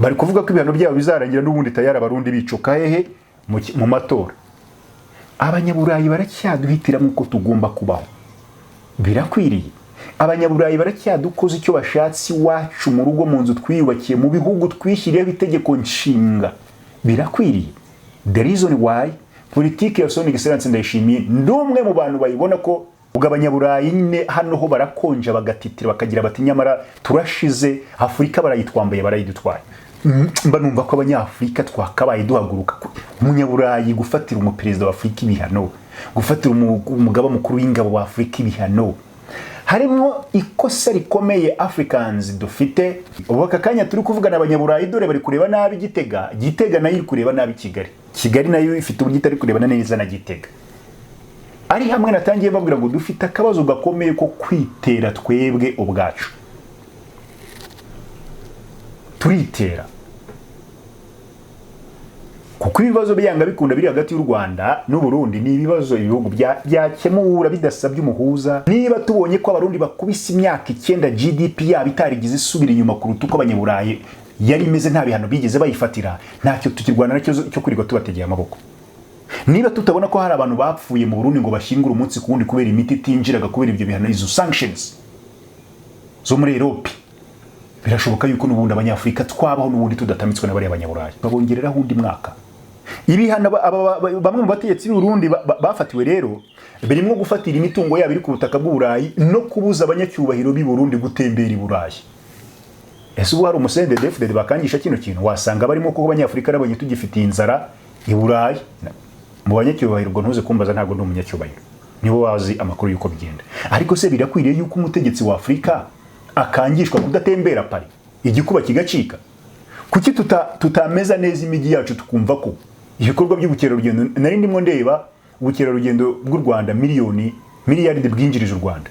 Bari kuvuga ko ibihano byabo bizarangira n'ubundi tayari Abarundi bicoka hehe? Mu matora. Abanyaburayi baracyaduhitiramo uko tugomba kubaho. Birakwiriye? Abanyaburayi baracyadukoza icyo bashatse iwacu mu rugo, mu nzu twiyubakiye, mu bihugu twishyiriyeho itegeko nshinga. Birakwiriye? The reason why politiki ya Son Excellence Ndayishimiye, ndi umwe mu bantu bayibona ko ubwo Abanyaburayi nyine hano ho barakonja, bagatitira, bakagira bati: "Nyamara turashize, Afurika barayitwambaye, barayidutwaye." Mba numva ko Abanyafurika twakabaye duhaguruka. Umunyaburayi gufatira umuperezida wa Afurika ibihano, gufatira umugaba mukuru w'ingabo wa Afurika ibihano, harimo ikosa rikomeye Africans dufite. Ubu aka kanya turi kuvugana, Abanyaburayi dore bari kureba nabi Gitega, Gitega nayo iri kureba nabi Kigali, Kigali nayo ifite uburyo itari kurebana neza na Gitega. Ari hamwe natangiye babwira ngo dufite akabazo gakomeye ko kwitera twebwe ubwacu, turitera, kuko ibibazo byanga bikunda biri hagati y'u Rwanda n'u Burundi ni ibibazo ibihugu byakemura bidasabye umuhuza. Niba tubonye ko Abarundi bakubise imyaka 9 GDP yabo itarigize isubira inyuma kuruta uko Abanyaburayi yari imeze, nta bihano bigeze bayifatira, ntacyo tukirwana nacyo cyo kwirirwa tubategeye amaboko. Niba tutabona ko hari abantu bapfuye mu Burundi ngo bashyingure umunsi ku wundi kubera imiti itinjiraga, kubera ibyo bihano, izo sanctions zo muri Europe, birashoboka yuko n'ubundi Abanyafurika twabaho n'ubundi tudatamitswe na bariya Banyaburayi. Babongereraho undi mwaka. Ibihano bamwe mu bategetsi b'u Burundi bafatiwe rero birimo gufatira imitungo yabo iri ku butaka bw'Uburayi no kubuza abanyacyubahiro b'i Burundi gutembera i Burayi. Ese ubu hari umu CNDD-FDD bakangisha kino kintu? Wasanga barimo, kuko Abanyafurika nabonye tugifitiye inzara i Burayi mu banyacyubahiro. Ubwo ntuze kumbaza, ntabwo ndi umunyacyubahiro, nibo bazi amakuru y'uko bigenda. Ariko se birakwiriye yuko umutegetsi wa Afurika akangishwa kudatembera Paris, igikuba kigacika? Kuki tutameza neza imijyi yacu, tukumva ko ibikorwa by'ubukerarugendo? Nari ndimo ndeba ubukerarugendo bw'u Rwanda, miliyoni miliyaridi bwinjirije u Rwanda.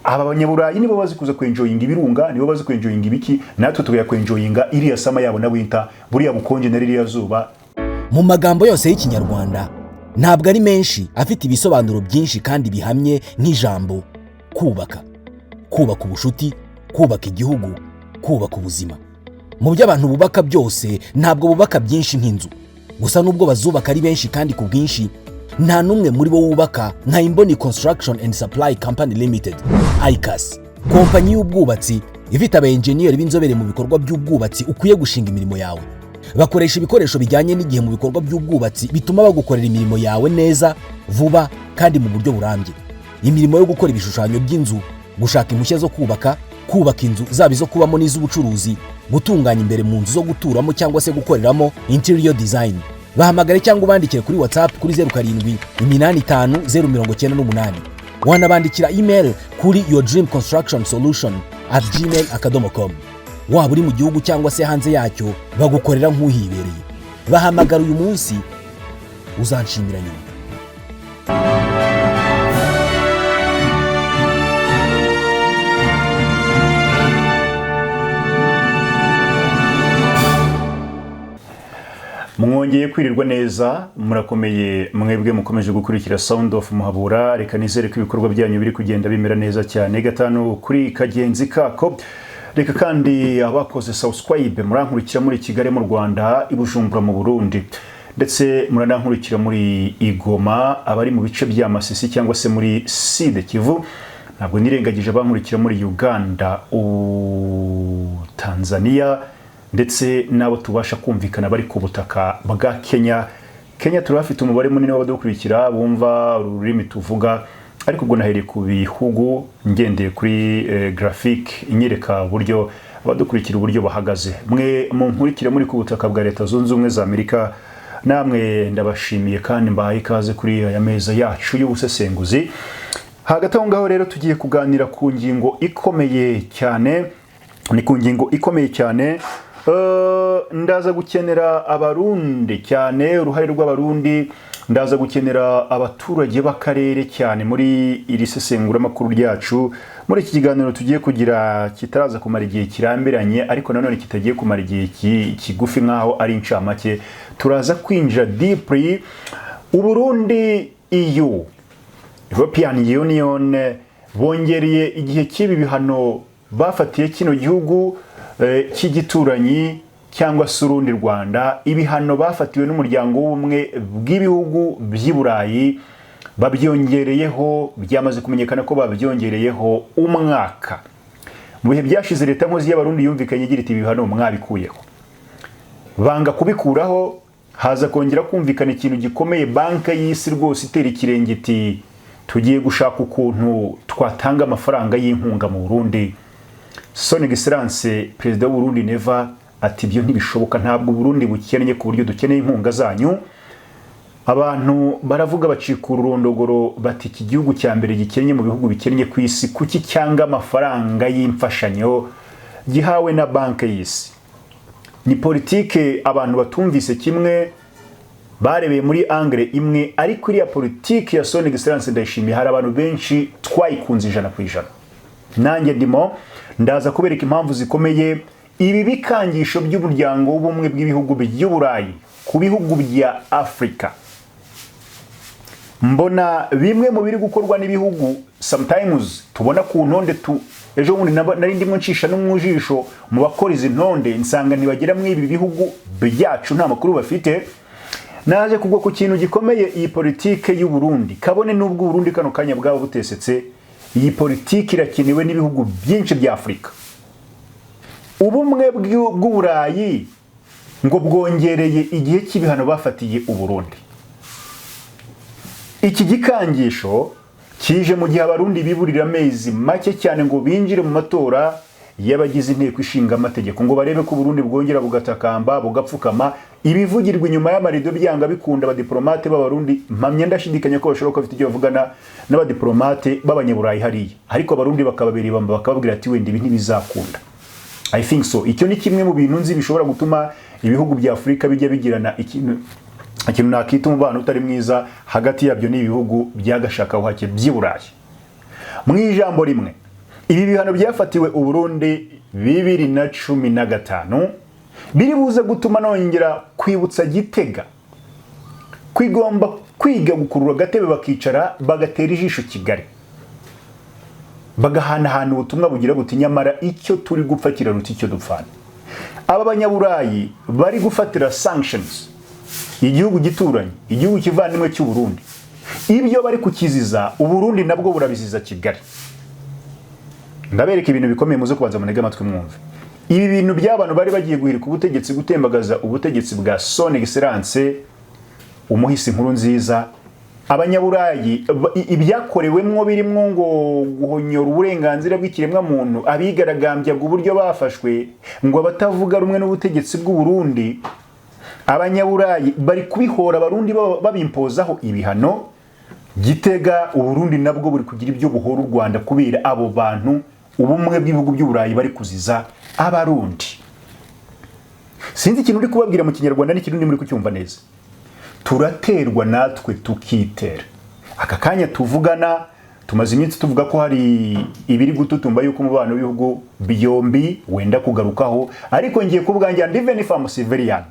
Aba Banyaburayi nibo bazi kuza kwenjoyinga ibirunga, nibo bazi kwenjoyinga ibiki, natwe tukajya kwenjoyinga iriya summer yabo na winter, buriya bukonje na ririya zuba. Mu magambo yose y'Ikinyarwanda, ntabwo ari menshi afite ibisobanuro byinshi kandi bihamye nk'ijambo kubaka. Kubaka ubushuti, kubaka igihugu, kubaka ubuzima. Mu byo abantu bubaka byose, ntabwo bubaka byinshi nk'inzu. Gusa nubwo bazubaka ari benshi kandi ku bwinshi, nta n'umwe muri bo wubaka nka Imboni Construction and Supply Company Limited, ICAS, kompanyi y'ubwubatsi ifite aba enjeniyeri b'inzobere mu bikorwa by'ubwubatsi ukwiye gushinga imirimo yawe. Bakoresha ibikoresho bijyanye n'igihe mu bikorwa by'ubwubatsi, bituma bagukorera imirimo yawe neza, vuba kandi mu buryo burambye. Imirimo yo gukora ibishushanyo by'inzu, gushaka impushya zo kubaka, kubaka inzu zaba izo kubamo n'iz'ubucuruzi, gutunganya imbere mu nzu zo guturamo cyangwa se gukoreramo, interior design. Bahamagare cyangwa ubandikire kuri WhatsApp kuri 0785 098. Wanabandikira email kuri yourdreamconstructionsolution@gmail.com. Waba uri mu gihugu cyangwa se hanze yacyo, bagukorera nk'uhibereye. Bahamagara uyu munsi, uzanshimira nyuma. Mwongeye kwirirwa neza, murakomeye mwebwe mukomeje gukurikira Sound of Muhabura? Reka nizere ko ibikorwa byanyu biri kugenda bimera neza cyane, gatanu kuri kagenzi kako. Reka kandi abakoze subscribe, murankurikira muri Kigali mu Rwanda, i Bujumbura mu Burundi, ndetse muranankurikira muri Igoma, abari mu bice bya Masisi cyangwa se muri Sud Kivu. Ntabwo nirengagije abankurikira muri Uganda, Tanzania, ndetse n'abo tubasha kumvikana bari ku butaka bwa Kenya. Kenya turabafite umubare munini w'abadukurikira bumva ururimi tuvuga, ariko ubwo nahereye ku bihugu ngendeye kuri graphic inyereka uburyo abadukurikira uburyo bahagaze. Mwe munkurikire muri ku butaka bwa Leta Zunze Ubumwe za Amerika, namwe ndabashimiye kandi mbahaye ikaze kuri aya meza yacu y'ubusesenguzi. Hagati aho ngaho rero tugiye kuganira ku ngingo ikomeye cyane, ni ku ngingo ikomeye cyane. Ndaza gukenera Abarundi cyane, uruhare rw'Abarundi, ndaza gukenera abaturage b'akarere cyane muri iri sesenguramakuru ryacu, muri iki kiganiro tugiye kugira kitaraza kumara igihe kirambiranye, ariko nanone kitagiye kumara igihe kigufi nk'aho ari incamake. Turaza kwinjira deeply. Uburundi, EU, European Union, bongereye igihe cy'ibi bihano bafatiye kino gihugu cy'igituranyi. cyangwa se urundi Rwanda, ibihano bafatiwe n'Umuryango w'Ubumwe bw'Ibihugu by'i Burayi babyongereyeho, byamaze kumenyekana ko babyongereyeho umwaka. Mu bihe byashize, leta nkozi y'Abarundi yumvikanye igira iti: "Ibihano mwabikuyeho." Banga kubikuraho. Haza kongera kumvikana ikintu gikomeye, Banki y'Isi rwose itera ikirenge iti: "Tugiye gushaka ukuntu twatanga amafaranga y'inkunga mu Burundi." Son Excellence Perezida w'u Burundi Neva ati: "Ibyo ntibishoboka, ntabwo Burundi bukennye ku buryo dukeneye inkunga zanyu." Abantu baravuga, bacika ururondogoro, bati: "Iki gihugu cya mbere gikennye mu bihugu bikennye ku isi, kuki cyanga amafaranga y'imfashanyo gihawe na Banki y'Isi?" Ni politike abantu batumvise kimwe, barebeye muri angle imwe, ariko iriya politike ya Son Excellence Ndayishimiye hari abantu benshi twayikunze 100%, nanjye ndimo. Ndaza kubereka impamvu zikomeye. Ibi bikangisho by'Umuryango w'Ubumwe bw'Ibihugu by'Uburayi ku bihugu bya Afurika, mbona bimwe mu biri gukorwa n'ibihugu sometimes tubona ku ntonde tu ejo bundi nari ndimo ncisha no mu jisho mu bakora izi ntonde, nsanga ntibagera muri ibi bihugu byacu, nta makuru bafite. Naje kugwa ku kintu gikomeye. Iyi politike y'u Burundi, kabone n'ubwo Burundi kano kanya bwaba butesetse, iyi politike irakenewe n'ibihugu byinshi bya Afurika. Ubumwe bw'Uburayi ngo bwongereye igihe cy'ibihano bafatiye u Burundi. Iki gikangisho kije mu gihe Abarundi biburira amezi make cyane ngo binjire mu matora y'abagize Inteko Ishinga Amategeko, ngo barebe ko Burundi bwongera bugatakamba, bugapfukama. Ibivugirwa inyuma y'amarido, byanga bikunda abadiplomate b'Abarundi, mpamya ndashidikanya ko bashobora kuba bafite icyo bavugana n'abadiplomate b'Abanyaburayi hariya, ariko Abarundi bakababera ibamba, bakababwira ati: "Wenda ibi ntibizakunda." I think so. Icyo ni kimwe mu bintu nzi bishobora gutuma ibihugu bya Afurika bijya bigirana ikintu nakita umubano utari mwiza hagati yabyo n'ibihugu by'agashakabuhake by'i Burayi. Mu ijambo rimwe, ibi bihano byafatiwe Uburundi 2015 biri buze gutuma nongera kwibutsa Gitega ko igomba kwiga gukurura agatebe, bakicara, bagatera ijisho Kigali, bagahanahana ubutumwa bugira buti: "Nyamara icyo turi gupfa kiraruta icyo dupfana." Aba banyaburayi bari gufatira sanctions igihugu gituranye, igihugu kivandimwe cy'u Burundi, ibyo bari kukiziza Uburundi nabwo burabiziza Kigali. Ndabereka ibintu bikomeye, muze kubanza munege amatwi mwumve. Ibi bintu by'abantu bari bagiye guhirika ubutegetsi, gutembagaza ubutegetsi bwa Son Excellence umuhisi Nkuru Nziza, Abanyaburayi ibyakorewemwo birimwo ngo guhonyora uburenganzira bw'ikiremwamuntu, abigaragambyaga uburyo bafashwe, ngo abatavuga rumwe n'ubutegetsi bw'u Burundi, Abanyaburayi bari kubihora Abarundi babimpozaho ibihano. Gitega, Uburundi nabwo buri kugira ibyo buhora u Rwanda kubera abo bantu Ubumwe bw'Ibihugu by'Uburayi bari kuziza Abarundi. Sinzi ikintu uri kubabwira mu Kinyarwanda n'ikirundi muri kucyumva neza. Turaterwa natwe tukitera. Aka kanya tuvugana, tumaze iminsi tuvuga ko hari ibiri gututumba yuko umubano w'ibihugu byombi wenda kugarukaho, ariko ngiye ku bwanjye, and even if I'm civilian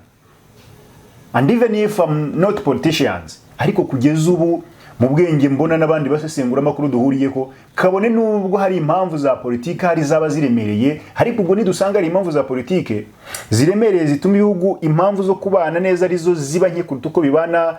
and even if I'm not politicians, ariko kugeza ubu mu bwenge mbona n'abandi basesengura amakuru duhuriyeho, kabone n'ubwo hari impamvu za politiki hari zaba ziremereye, ariko ubwo nidusanga hari impamvu za politiki ziremereye zituma ibihugu impamvu zo kubana neza arizo ziba nke kuruta uko bibana,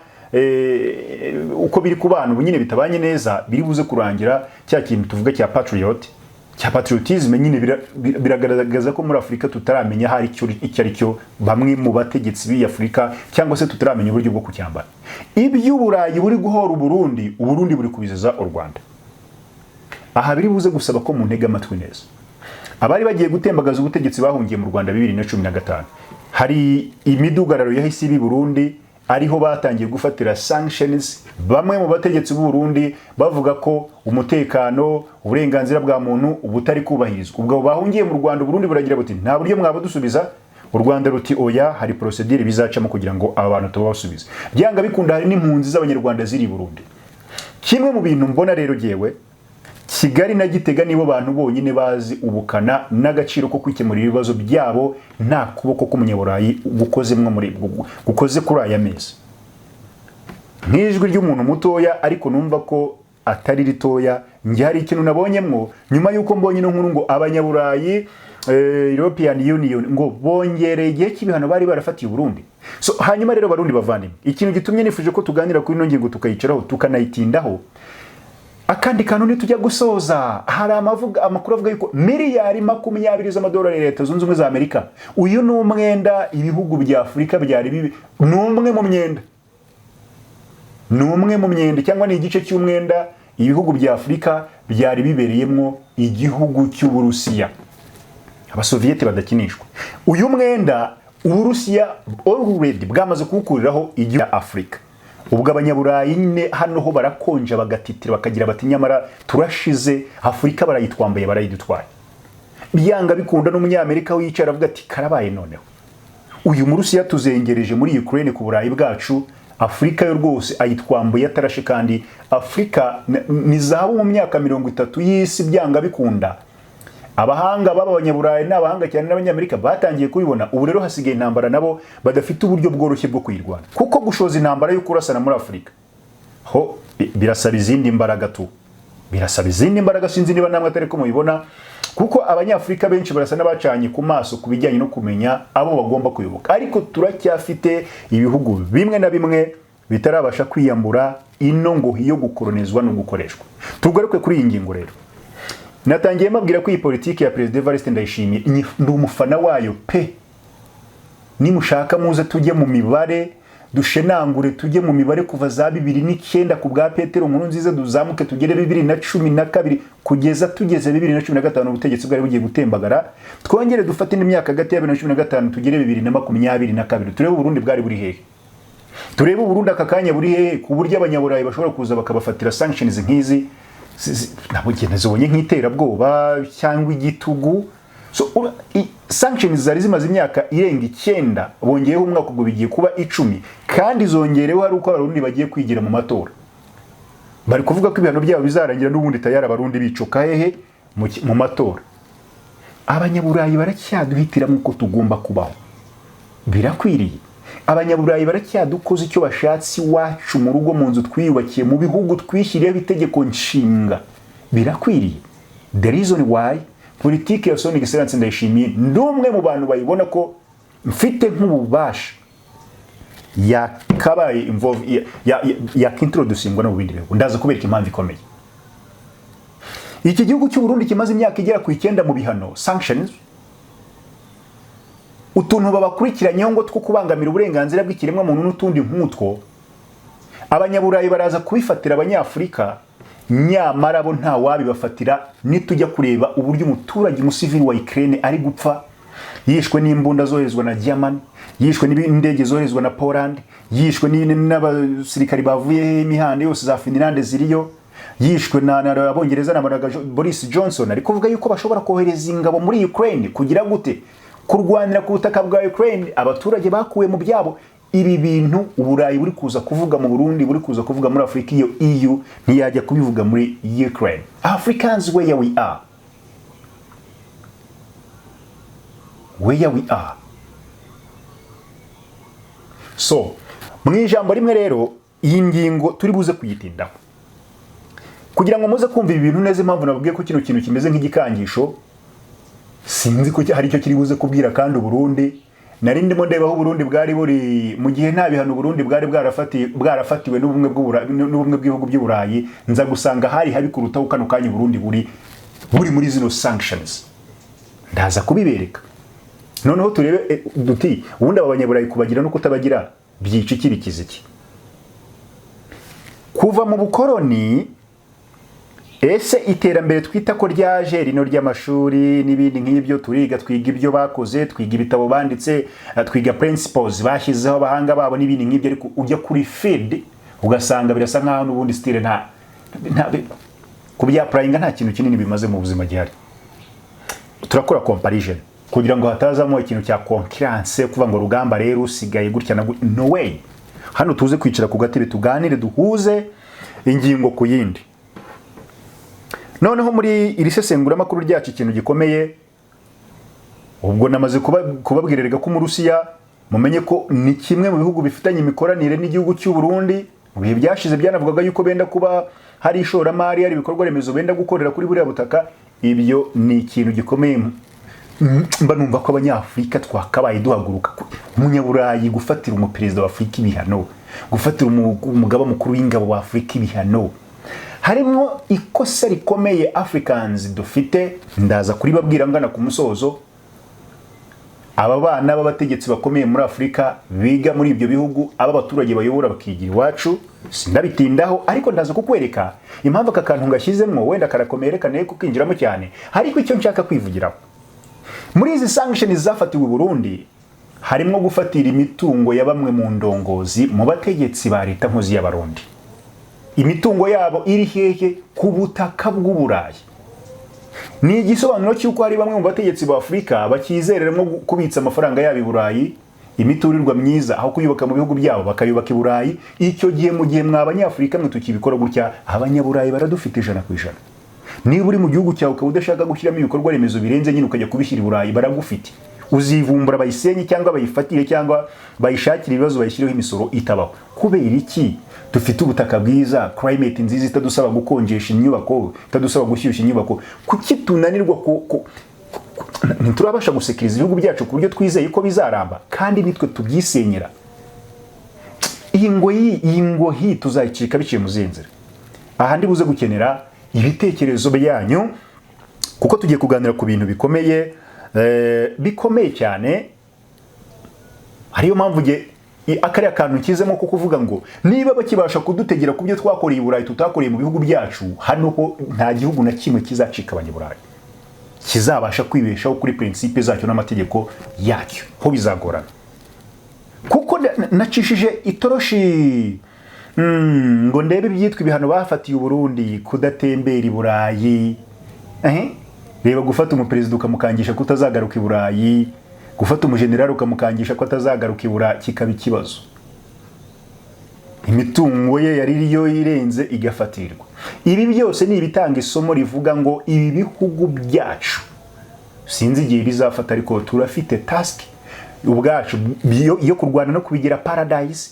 uko biri kubana ubu nyine bitabanye neza, biri buze kurangira cya kintu tuvuga cya patriot, cya patriotisme nyine biragaragaza ko muri Afurika tutaramenya hari icyo ari cyo bamwe mu bategetsi b'iyi Afurika, cyangwa se tutaramenya uburyo bwo kucyambara. Iby'Uburayi buri guhora Uburundi, Uburundi buri kubizeza u Rwanda. Aha biri buze gusaba ko muntega amatwi neza. Abari bagiye gutembagaza ubutegetsi bahungiye mu Rwanda 2015, hari imidugararo yahise iba i Burundi, ariho batangiye gufatira sanctions bamwe mu bategetsi b'u Burundi, bavuga ko umutekano, uburenganzira bwa muntu butari kubahirizwa. Ubwo bahungiye mu Rwanda, Burundi buragira buti: "Nta buryo mwaba dusubiza." U Rwanda ruti: "Oya, hari procedure bizacamo kugira ngo aba bantu tubabasubize." Byanga bikunda hari n'impunzi z'Abanyarwanda ziri i Burundi. Kimwe mu bintu mbona rero jyewe, Kigali na Gitega nibo bantu bonyine bazi ubukana n'agaciro ko kwikemurira ibibazo byabo nta kuboko k'Umunyaburayi gukozemwo muri gukoze kuri aya mezi. Nk'ijwi ry'umuntu mutoya, ariko numva ko atari ritoya, njye hari ikintu nabonyemwo nyuma y'uko mbonye ino nkuru ngo Abanyaburayi European Union ngo bongereye igihe cy'ibihano bari barafatiye Burundi. So hanyuma rero, Barundi bavandimwe, ikintu gitumye nifuje ko tuganira kuri ino ngingo, tukayicaraho, tukanayitindaho, akandi kantu nitujya gusoza, hari amakuru avuga yuko miliyari 20 z'amadolari ya Leta Zunze Ubumwe za Amerika, uyu ni umwenda ibihugu bya Afurika byari bibi, ni umwe mu myenda, ni umwe mu myenda cyangwa ni igice cy'umwenda ibihugu bya Afurika byari bibereyemo igihugu cy'Uburusiya, Abasoviyete badakinishwa. Uyu mwenda Uburusiya already bwamaze kuwukuriraho igihugu cya Afurika. Ubwo Abanyaburayi nyine hano ho barakonja, bagatitira, bakagira bati: "Nyamara turashize, Afurika barayitwambaye, barayidutwaye." Byanga bikunda n'Umunyamerika wicara avuga ati: "Karabaye, noneho uyu Murusiya tuzengereje muri Ukraine ku Burayi bwacu, Afurika yo rwose ayitwambuye atarashe." Kandi Afurika ni zahabu mu myaka 30 y'isi. Byanga bikunda abahanga b'aba Banyaburayi n'abahanga cyane n'Abanyamerika batangiye kubibona. Ubu rero hasigaye intambara nabo badafite uburyo bworoshye bwo kuyirwana, kuko gushoza intambara yo kurasana muri Afurika ho birasaba izindi mbaraga tu, birasaba izindi mbaraga. Sinzi niba namwe atari ko mubibona, kuko Abanyafurika benshi barasa n'abacanye ku maso ku bijyanye no kumenya abo bagomba kuyoboka, ariko turacyafite ibihugu bimwe na bimwe bitarabasha kwiyambura ino ngohi yo gukoronizwa no gukoreshwa. Tugaruke kuri iyi ngingo rero. Natangiye mbabwira ko iyi politiki ya Perezida Evariste Ndayishimiye ndi umufana wayo pe. Nimushaka muze tujye mu mibare, dushenangure, tujye mu mibare kuva za 2009 ku bwa Petero Nkurunziza, duzamuke tugere 2012, kugeza tugeze 2015 ubutegetsi bwari bugiye gutembagara, twongere dufate indi myaka hagati ya 2015 tugere 2022, turebe Uburundi bwari buri hehe, turebe Uburundi aka kanya buri hehe, ku buryo Abanyaburayi bashobora kuza bakabafatira sanctions nk'izi. Ntabwo ngenda zibonye nk'iterabwoba cyangwa igitugu. So, sanctions zari zimaze imyaka irenga 9, bongeyeho umwaka, ubwo bigiye kuba 10, kandi zongereweho ari uko Abarundi bagiye kwigira mu matora. Bari kuvuga ko ibihano byabo bizarangira n'ubundi tayari Abarundi bicoka hehe? Mu matora. Abanyaburayi baracyaduhitiramo uko tugomba kubaho, birakwiriye? Abanyaburayi baracyadukoza icyo bashatse iwacu mu rugo, mu nzu twiyubakiye, mu bihugu twishyiriyeho itegeko nshinga, birakwiriye? The reason why politiki ya Son Excellence Ndayishimiye, ndi umwe mu bantu bayibona ko mfite nk'ububasha, yakabaye involve, yakintroducingwa no mu bindi bihugu. Ndaza kubereka impamvu ikomeye. Iki gihugu cy'u Burundi kimaze imyaka igera ku 9 mu bihano, sanctions, utuntu babakurikiranyeho ngo two kubangamira uburenganzira bw'ikiremwamuntu n'utundi nk'utwo, Abanyaburayi baraza kubifatira Abanyafurika, nyamara bo nta wabibafatira. Nitujya kureba uburyo umuturage, umusivili wa Ukraine ari gupfa, yishwe n'imbunda zoherezwa na Germany, yishwe n'indege zoherezwa na Poland, yishwe n'abasirikari bavuye imihanda yose za Finland ziriyo, yishwe na Abongereza na Boris Johnson ari kuvuga yuko bashobora kohereza ingabo muri Ukraine kugira gute? Kurwanira ku butaka bwa Ukraine, abaturage bakuwe mu byabo. Ibi bintu Uburayi buri kuza kuvuga mu Burundi, buri kuza kuvuga muri Afurika, iyo EU ntiyajya kubivuga muri Ukraine? Africans, where we are, where we are. So mu ijambo rimwe rero, iyi ngingo turi buze kuyitindaho kugira ngo muze kumva ibi bintu neza. Impamvu nababwiye ko kino kintu kimeze nk'igikangisho, sinzi ko hari icyo kiri buze kubwira. Kandi Uburundi, nari ndimo ndeba aho Uburundi bwari buri mu gihe nta bihano Uburundi bwari bwarafatiwe n'ubumwe bw'ibihugu by'i Burayi, nza gusanga hari habi kurutaho kano kanya Uburundi buri muri zino sanctions. Ndaza kubibereka. Noneho turebe duti: ubundi aba Banyaburayi kubagira no kutabagira byica iki, bikiza iki? Kuva mu bukoroni, ese iterambere twita ko ryaje rino ry'amashuri n'ibindi nk'ibyo, turiga, twiga ibyo bakoze, twiga ibitabo banditse, twiga principles bashyizeho abahanga babo n'ibindi nk'ibyo, ariko ujya kuri field ugasanga birasa nk'aho n'ubundi still nta kubyapplyinga, nta kintu kinini bimaze mu buzima gihari. Turakora comparison kugira ngo hatazamo ikintu cya concurrence, kuvuga ngo rugamba rero usigaye gutya na no way. Hano tuze kwicara ku gatebe, tuganire, duhuze ingingo ku yindi. Noneho muri iri sesenguramakuru ryacu, ikintu gikomeye, ubwo namaze kubabwira rega ko Umurusiya, mumenye ko ni kimwe mu bihugu bifitanye imikoranire n'igihugu cy'u Burundi. Mu bihe byashize byanavugaga yuko benda kuba hari ishoramari, hari ibikorwa remezo benda gukorera kuri buriya butaka. Ibyo ni ikintu gikomeye. Mba numva ko Abanyafurika twakabaye duhaguruka. Umunyaburayi gufatira umuperezida wa Afurika ibihano, gufatira umugaba mukuru w'ingabo wa Afurika ibihano, harimo ikosa rikomeye Africans dufite. Ndaza kuribabwira ngana ku musozo. Aba bana b'abategetsi bakomeye muri Afurika biga muri ibyo bihugu, aba abaturage bayobora bakigira iwacu. Sindabitindaho, ariko ndaza kukwereka impamvu aka kantu ngashyizemo. Wenda karakomeye, reka nayo kukinjiramo cyane. Ariko icyo nshaka kwivugiraho muri izi sanctions zafatiwe i Burundi, harimo gufatira imitungo ya bamwe mu ndongozi, mu bategetsi ba leta nkozi y'Abarundi. Imitungo yabo iri hehe? Ku butaka bw'Uburayi. Ni igisobanuro cy'uko hari bamwe mu bategetsi ba Afurika bakizereramo kubitsa amafaranga yabo i Burayi, imiturirwa myiza aho kuyubaka mu bihugu byabo bakayubaka i Burayi. Icyo gihe, mu gihe mwa Abanyafurika mwe tukibikora gutya, Abanyaburayi baradufite 100%. Niba uri mu gihugu cyawe ukaba udashaka gushyiramo ibikorwa remezo birenze nyine, ukajya kubishyira i Burayi, baragufite. Uzivumbura bayisenye cyangwa bayifatire cyangwa bayishakire ibibazo, bayishyireho imisoro itabaho. Kubera iki? Dufite ubutaka bwiza, climate nziza itadusaba gukonjesha inyubako, itadusaba gushyushya inyubako. Kuki tunanirwa ntiturabasha gusekiriza ibihugu byacu ku buryo twizeye ko bizaramba, kandi nitwe tubyisenyera? Iyi ngoyi tuzayicika biciye mu zihe nzira? Aha ndi buze gukenera ibitekerezo byanyu, kuko tugiye kuganira ku bintu bikomeye, bikomeye cyane. Ariyo mpamvu nge akariya kantu nkizemo ko kuvuga ngo niba bakibasha kudutegera ku byo twakoreye i Burayi tutakoreye mu bihugu byacu, hano ho nta gihugu na kimwe kizacika Abanyaburayi kizabasha kwibeshaho kuri principe zacyo n'amategeko yacyo. Ho bizagorana, kuko nacishije itoroshi ngo ndebe ibyitwa ibihano bafatiye Uburundi, kudatembera i Burayi. Reba gufata umuperezida ukamukangisha kutazagaruka i Burayi, gufata umujenerali ukamukangisha ko atazagaruka i Burayi, kikaba ikibazo. Imitungo ye yari iriyo irenze igafatirwa. Ibi byose ni ibitanga isomo rivuga ngo ibi bihugu byacu, sinzi igihe bizafata, ariko turafite task ubwacu yo kurwana no kubigira paradise.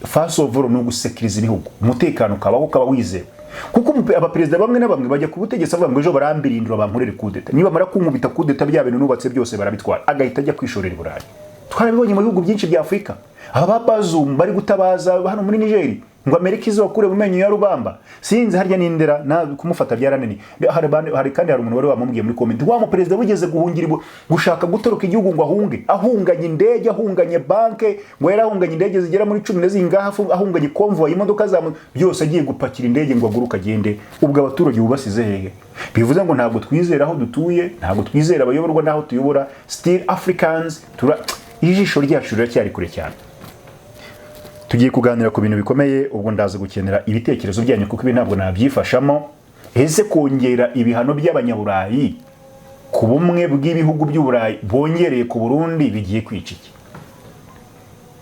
First of all ni ugusekiriza ibihugu, umutekano ukabaho, ukaba wizewe, kuko abaperezida bamwe na bamwe bajya ku butegetsi bavuga ngo ejo barambirindura, bankorere kudeta, niba mara kunkubita kudeta bya bintu nubatse byose barabitwara, agahita ajya kwishorera i Burayi. Twarabibonye mu bihugu byinshi bya Afurika. Aba ba Bazoum bari gutabaza hano muri Niger ngo Amerika izokure mu menyo ya rubamba. Sinzi harya nindera na kumufata byarananiye. Hari kandi hari umuntu wari wamubwiye muri comment, wa mu perezida wigeze guhungira gushaka gutoroka igihugu ngo ahunge, ahunganye indege, ahunganye banke, ngo yari ahunganye indege zigera muri cumi na zingahe, ahunganye convoy, imodoka za byose, agiye gupakira indege ngo aguruke agende. Ubwo abaturage bubasize hehe? Bivuze ngo ntabwo twizera aho dutuye, ntabwo twizera abayoborwa n'aho tuyobora. Still Africans tura ijisho ryacu riracyari kure cyane. Tugiye kuganira ku bintu bikomeye. Ubwo ndaza gukenera ibitekerezo byanyu, kuko ibi ntabwo nabyifashamo. Ese kongera ibihano by'Abanyaburayi ku bumwe bw'ibihugu by'Uburayi bongereye ku Burundi bigiye kwica iki?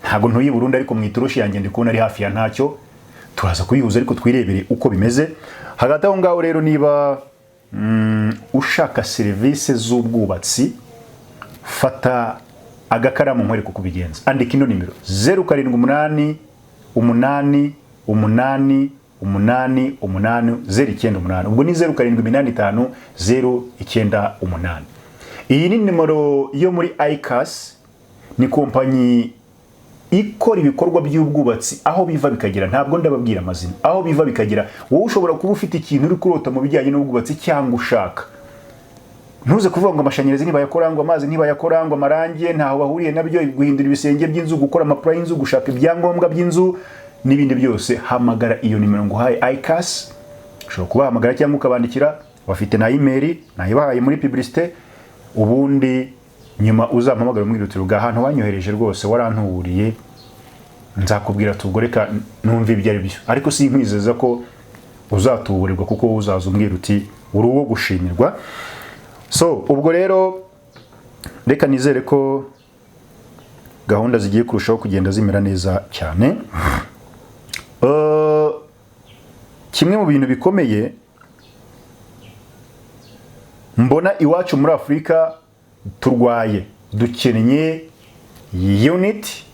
Ntabwo ntuye i Burundi, ariko mu itoroshi yanjye ndi kubona ari hafi ya ntacyo. Turaza kubihuza, ariko twirebere uko bimeze. Hagati aho ngaho rero, niba ushaka serivisi z'ubwubatsi, fata agakaramu nkwereke uko ubigenza. Andika ino nimero: 0788888098. Ubwo ni 0785 098. Iyi ni nimero yo muri ICAS. Ni kompanyi ikora ibikorwa by'ubwubatsi aho biva bikagera. Ntabwo ndababwira amazina. Aho biva bikagera, wowe ushobora kuba ufite ikintu uri kurota mu bijyanye n'ubwubatsi cyangwa ushaka, ntuze kuvuga ngo amashanyarazi ntibayakora, ngo amazi ntibayakora, ngo amarangi ntaho bahuriye nabyo. Guhindura ibisenge by'inzu, gukora amapula y'inzu, gushaka ibyangombwa by'inzu n'ibindi byose, hamagara iyo nimero nguhaye, ICAS. Ushobora kubahamagara cyangwa ukabandikira, bafite na email nayibahaye muri publicité. Ubundi nyuma uzampamagara umbwira uti: "Ruga, ahantu wanyohereje rwose warantuburiye." Nzakubwira tubwo reka numve ibyo ari byo, ariko sinkwizeza ko uzatuburirwa, kuko wowe uzaza umbwira uti uri uwo gushimirwa. So ubwo rero reka nizere ko gahunda zigiye kurushaho kugenda zimera neza cyane. Kimwe mu bintu bikomeye mbona iwacu muri Afurika turwaye, dukennye unity,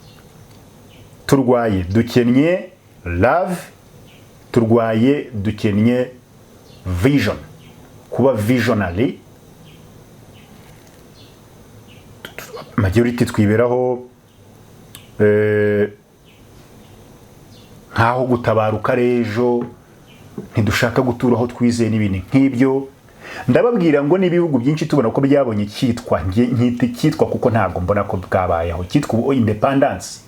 turwaye, dukennye love, turwaye, dukennye vision, kuba visionary. Majority twiberaho nkaho gutabaruka ari ejo, ntidushaka gutura aho twizeye n'ibindi nk'ibyo. Ndababwira ngo n'ibihugu byinshi tubona ko byabonye cyitwa, nkita icyitwa kuko ntabwo mbona ko bwabayeho, cyitwa ubu independence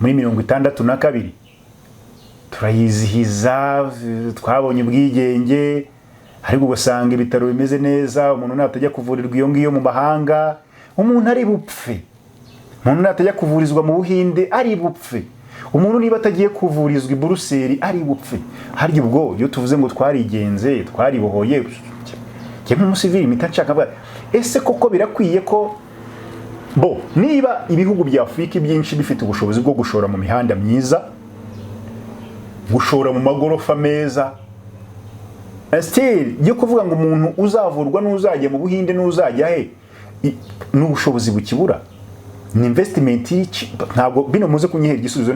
muri 62, turayizihiza, twabonye ubwigenge, ariko ugasanga ibitaro bimeze neza, umuntu natajya kuvurirwa iyo ngiyo mu mahanga umuntu ari bupfe, umuntu natajya kuvurizwa mu Buhinde ari bupfe, umuntu niba atagiye kuvurizwa i Buruseli ari bupfe. Harya ubwo iyo tuvuze ngo twarigenze, twaribohoye, njye nk'umusivili mpita nshaka kuvuga, ese koko birakwiye ko bo niba ibihugu bya Afurika byinshi bifite ubushobozi bwo gushora mu mihanda myiza, gushora mu magorofa meza, still yo kuvuga ngo umuntu uzavurwa n'uzajya mu Buhinde n'uzajya he, n'ubushobozi bukibura, ni investment ntabwo bino muze kunyihera igisubizo,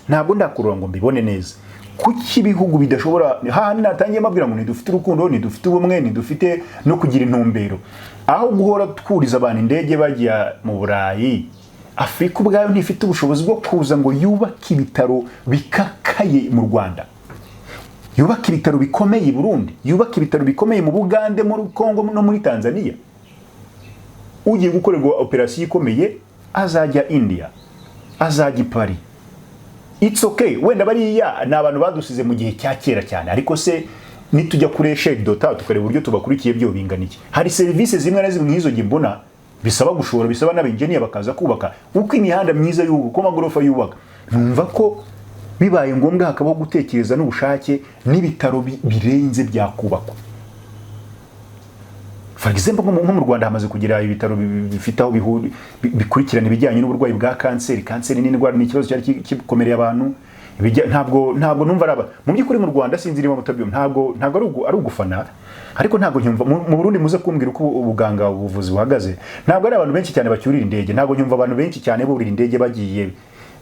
ntabwo ndakurura ngo mbibone neza. Kuki ibihugu bidashobora, hahandi natangiye mbabwira ngo ntidufite urukundo, ntidufite ubumwe, ntidufite no kugira intumbero, aho guhora twuriza abantu indege bajya mu Burayi, Afurika ubwayo ntifite ubushobozi bwo kuza ngo yubake ibitaro bikakaye mu Rwanda, yubake ibitaro bikomeye i Burundi, yubake ibitaro bikomeye mu Bugande, muri Congo no muri Tanzania? Ugiye gukorerwa operasiyo ikomeye azajya India, azajya i Paris. It's okay, wenda bariya ni abantu badusize mu gihe cya kera cyane, ariko se nitujya kuri échelle dota tukareba uburyo tubakurikiye, byo bingana iki? Hari serivisi zimwe na zimwe nk'izo mbona bisaba gushora, bisaba n'abenjeniya bakaza kubaka, uko imihanda myiza yubaka, uko amagorofa yubaka. Numva ko bibaye ngombwa hakabaho gutekereza n'ubushake, n'ibitaro birenze byakubakwa. For example, nko mu Rwanda hamaze kugira ibitaro bifite aho bikurikirana ibijyanye n'uburwayi bwa kanseri. Kanseri ni indwara, ni ikibazo cyari gikomereye abantu. Ntabwo numva araba mu by'ukuri mu Rwanda, sinzi niba mutabyumva, ntabwo ari ugufana, ariko ntabwo nyumva mu Burundi, muze kumbwira uko ubuganga, ubuvuzi buhagaze. Ntabwo ari abantu benshi cyane bacyurira indege, ntabwo nyumva abantu benshi cyane burira indege bagiye